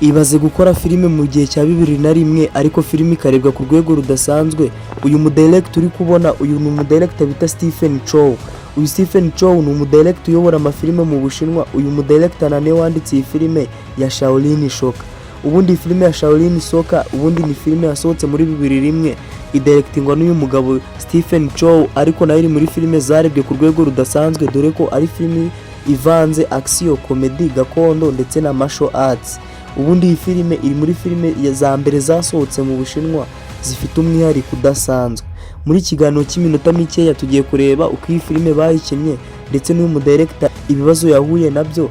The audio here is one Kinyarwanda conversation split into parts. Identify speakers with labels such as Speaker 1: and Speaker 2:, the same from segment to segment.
Speaker 1: Ibaze gukora filime mu gihe cya 2001, ariko filime ikarebwa ku rwego rudasanzwe. Uyu mudirector uri kubona, uyu ni umudirector bita Stephen Chow. Uyu Stephen Chow ni umudirector uyobora amafilime mu Bushinwa. Uyu mudirector na niwe wanditse iyi filime ya Shaolin Soccer. Ubundi iyi filime ya Shaolin Soccer, ubundi ni filime yasohotse muri 2001, idirectingwa n'uyu mugabo Stephen Chow, ariko nayo iri muri filime zarebwe ku rwego rudasanzwe, dore ko ari filime ivanze action, comedy, gakondo ndetse na martial arts. Ubundi iyi filime iri muri filime za mbere zasohotse mu Bushinwa zifite umwihariko udasanzwe. Muri ikiganiro cy'iminota mikeya tugiye kureba uko iyi filime bayikinnye, ndetse n'uyu mudirector ibibazo yahuye nabyo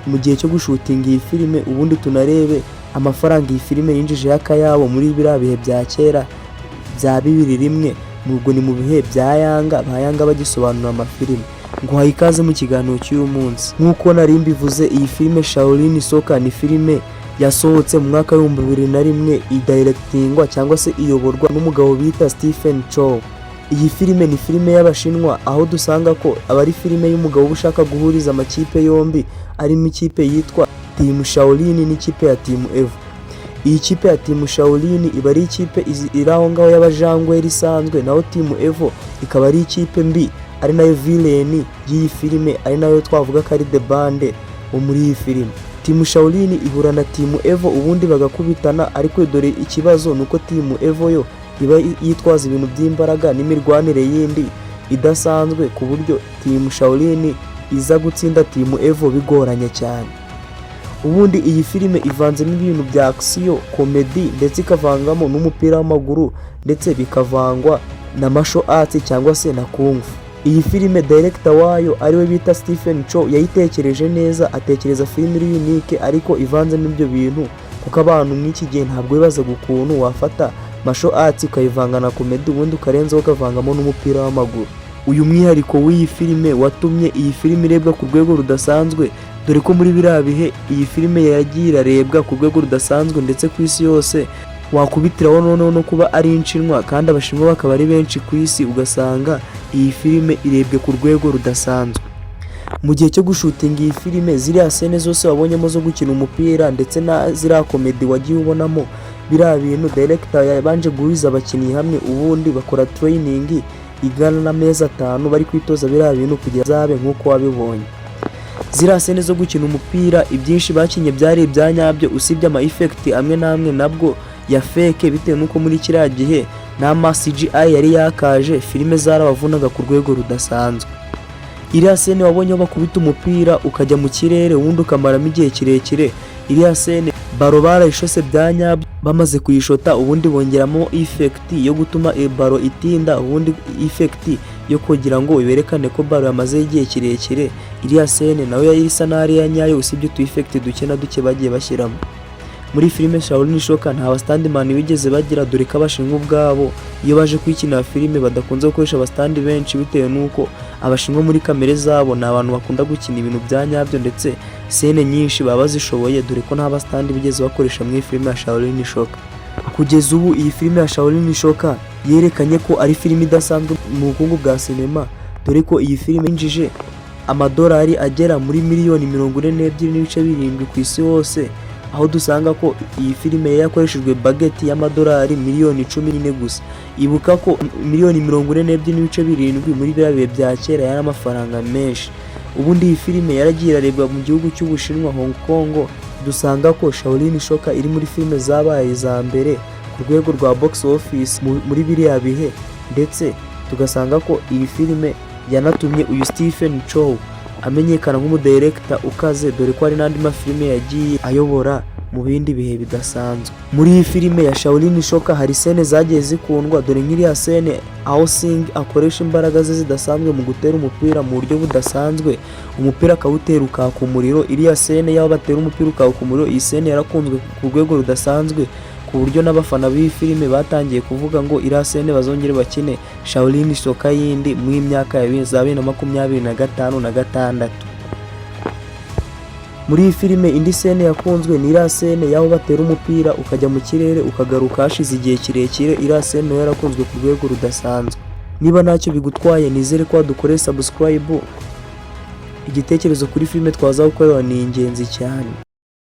Speaker 1: mu gihe cyo gushootinga iyi filime. Ubundi tunarebe amafaranga iyi filime yinjije y'akayabo muri biriya bihe bya kera bya 2001. Ubwo ni mu bihe bya Yanga, ba Yanga bagisobanura amafilime. Nguhaye ikaze mu kiganiro cy'uyu munsi. Nk'uko nari mbivuze, iyi filime Shaolin Soccer ni filime yasohotse mu mwaka w'2001, idirectingwa cyangwa se iyoborwa n'umugabo bita Stephen Chow. Iyi filime ni filime y'Abashinwa, aho dusanga ko aba ari filime y'umugabo uba ushaka guhuriza amakipe yombi, arimo ikipe yitwa Team Shaolin n'ikipe ya Team Evil. Iyi kipe ya Team Shaolin iba ari ikipe iri aho ngaho y'abajangweri isanzwe, naho Team Evil ikaba ari ikipe mbi, ari nayo villain y'iyi filime, ari nayo twavuga ko ari the bad wo muri iyi filime. Team Shaolin ihura na Team Evil, ubundi bagakubitana, ariko dore ikibazo ni uko Team Evil yo iba yitwaza ibintu by'imbaraga n'imirwanire yindi idasanzwe, ku buryo Team Shaolin iza gutsinda Team Evil bigoranye cyane. Ubundi iyi filime ivanzemo ibintu bya action, comedy, ndetse ikavangamo n'umupira w'amaguru, ndetse bikavangwa na martial arts cyangwa se na kung fu. Iyi filime director wayo, ariwe bita Stephen Chow, yayitekereje neza, atekereza filime iri unique ariko ivanzemo ibyo bintu, kuko abantu mw'iki gihe ntabwo bibazaga ukuntu wafata martial arts ukayivanga na comedy, ubundi ukarenzaho ukavangamo n'umupira w'amaguru. Uyu mwihariko w'iyi filime watumye iyi filime irebwa ku rwego rudasanzwe, dore ko muri biriya bihe iyi filime yagiye irarebwa ku rwego rudasanzwe ndetse ku isi yose. Wakubitiraho noneho no kuba ari inshinwa, kandi Abashinwa bakaba ari benshi ku isi, ugasanga iyi filime irebwe ku rwego rudasanzwe. Mu gihe cyo gushootinga iyi filime, ziriya scene zose wabonyemo zo gukina umupira ndetse na ziriya comedy wagiye ubonamo, biriya bintu director yabanje guhuza abakinnyi hamwe, ubundi bakora training igana n'amezi 5 bari kwitoza biriya bintu kugira zabe nk'uko wabibonye. Ziriya scene zo gukina umupira, ibyinshi bakinye byari ibya nyabyo, usibye ama effect amwe n'amwe nabwo ya fake, bitewe n'uko muri kiriya gihe nta ma CGI yari yakaje, filime zarabavunaga ku rwego rudasanzwe. Iriya scene wabonye aho bakubita umupira ukajya mu kirere, ubundi ukamaramo igihe kirekire, iriya scene ballon barayishose bya nyabyo. Bamaze kuyishota, ubundi bongeramo effect yo gutuma ballon itinda, ubundi effect yo kugira ngo berekane ko ballon yamazeho igihe kirekire. Iriya scene nayo yari isa n'aho ari iya nyayo, usibye utu effect duke na duke bagiye bashyiramo. Muri filime Shaolin Soccer nta ba stuntman bigeze bagira, dore ko Abashinwa ubwabo iyo baje kwikinira filime badakunze gukoresha aba stunt benshi, bitewe n'uko Abashinwa muri kamere zabo ni abantu bakunda gukina ibintu bya nyabyo, ndetse scene nyinshi baba bazishoboye, dore ko nta ba stunt bigeze bakoresha muri filime ya Shaolin Soccer. Kugeza ubu iyi filime ya Shaolin Soccer yerekanye ko ari filime idasanzwe mu bukungu bwa sinema, dore ko iyi filime yinjije amadolari agera muri miliyoni 42.7 ku isi hose, aho dusanga ko iyi filime yari yakoreshejwe budget y'amadolari miliyoni 14 gusa. Ibuka ko miliyoni 42.7 muri biriya bihe bya kera yari amafaranga menshi. Ubundi iyi filime yaragiye irarebwa mu gihugu cy'Ubushinwa, Hong Kong. Dusanga ko Shaolin Soccer iri muri filime zabaye iza mbere ku rwego rwa box office muri biriya bihe, ndetse tugasanga ko iyi filime yanatumye uyu Stephen Chow amenyekana nk'umudirector ukaze, dore ko hari n'andi mafilime yagiye ayobora mu bindi bihe bidasanzwe. Muri iyi filime ya Shaolin Soccer hari scene zagiye zikundwa, dore nk'iriya scene aho Sing akoresha imbaraga ze zidasanzwe mu gutera umupira mu buryo budasanzwe, umupira akawutera ukaka umuriro. Iriya scene y'aho batera umupira ukaka umuriro, iyi scene yarakunzwe ku rwego rudasanzwe, ku buryo n'abafana b'iyi filime batangiye kuvuga ngo iriya scene bazongere bakine Shaolin Soccer yindi mu myaka ya za 2025 na gatandatu. Muri iyi filime indi scene yakunzwe ni iriya scene y'aho batera umupira ukajya mu kirere ukagaruka hashize igihe kirekire. Iriya scene nayo yarakunzwe ku rwego rudasanzwe. Niba ntacyo bigutwaye, nizere ko wadukoreye subscribe. Igitekerezo kuri filime twaza gukorera ni ingenzi cyane.